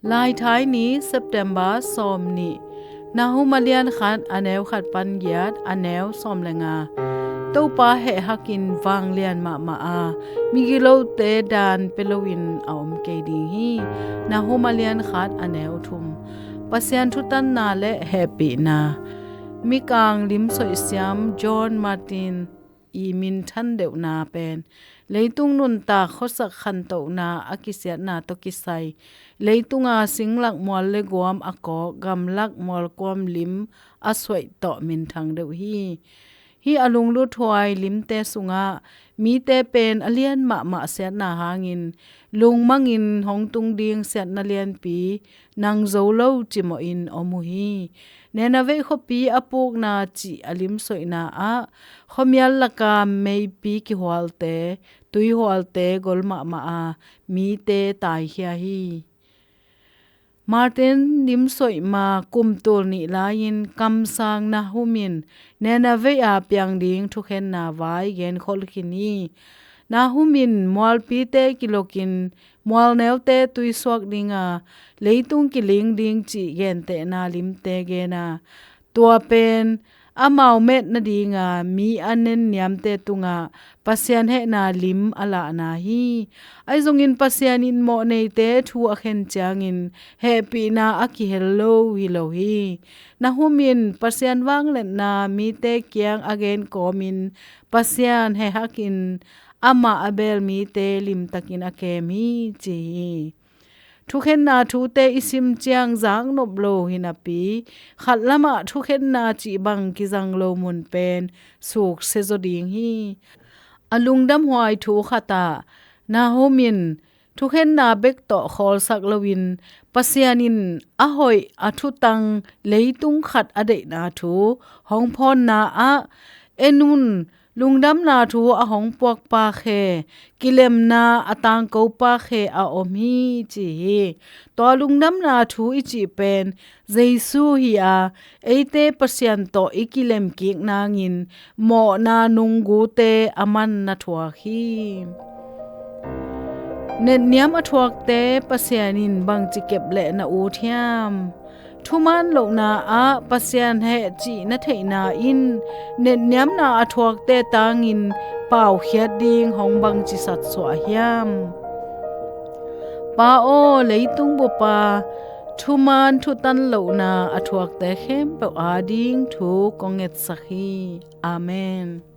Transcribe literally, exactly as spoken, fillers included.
Laithai ni, September sawm nih. Nahum a lian khat, a neu khat pan giat, a neu sawm le nga. Topa hehhakin vanglian mahmah a, migilote daan pia loin a om kei ding hi. Nahum a lian khat, a neu thum. Pasian thutanna le hehpihna. Mikang limsoih siam John Martin i minthan deuhna pen, leitung nuntak khuasak khantohna a kisiatna tawh kisai, leitunga singlak mual le guam a kawk, gamlak mualkuam lim a suaih tawh minthang deuh hi. Hih a lungluthuai limte sungah mite pen a lian mahmah siatna hangin lungmangin hong tung ding siatna lianpi nang zo lo cimawhin om uh hi. Nineveh khuapi a pukna cih a limsoihna ah khuamial laka meipi kihualte, tuihualte gol mahmah a, mite taikhia hi. Martin limsoih ma kum tul nih lai-in kamsang Nahum in Nineveh a piang ding thukhenna vai genkholh khin hi. Nahum in mualpite kilokin mualneute tuisuak dinga, leitung kiling ding cih gentehna limte gena, tua pen amau met nadinga mi a nenniamte tungah Pasian hehna lim a lahna hi. Ahi zongin Pasian in mawhneite thu a khen ciangin hehpihna a kihel lo hi lo hi. Nahum in Pasian vangliatna mite kiang a gen kawmin Pasian hehhakin amah a beel mite limtakin a kem hi ci hi. Thukhenna thute i sim ciang zaknop lo hi napi, khat lamah thukhenna cih bang kizang lo mun pen suksia zaw ding hi. A lungdamhuai thu khatah Nahum in thukhenna bek tawh khawlsak loin Pasian in a hoih a thutang leitung khat a deihna thu hong phawnna ah, en un, lungdamna thu a hong puakpa khe, kilemna a tangkopa khe a om hi ci hi. Tua lungdamna thu i cih pen Jesu hi a, eite Pasian tawh i kilemkik nangin mawhna nunggute a man na thuak hi. Netniam a thuakte Pasian in bangci kep leh na ut hiam? Thuman lohna ah Pasian heh cih na theihna in netniamna a thuakte tangin paukhiat ding hong bangci satsuah hiam? Pa aw, leitung bupa, thuman thutan lohna a thuakte khempeuh ading thu kong ngetsak hi. Amen.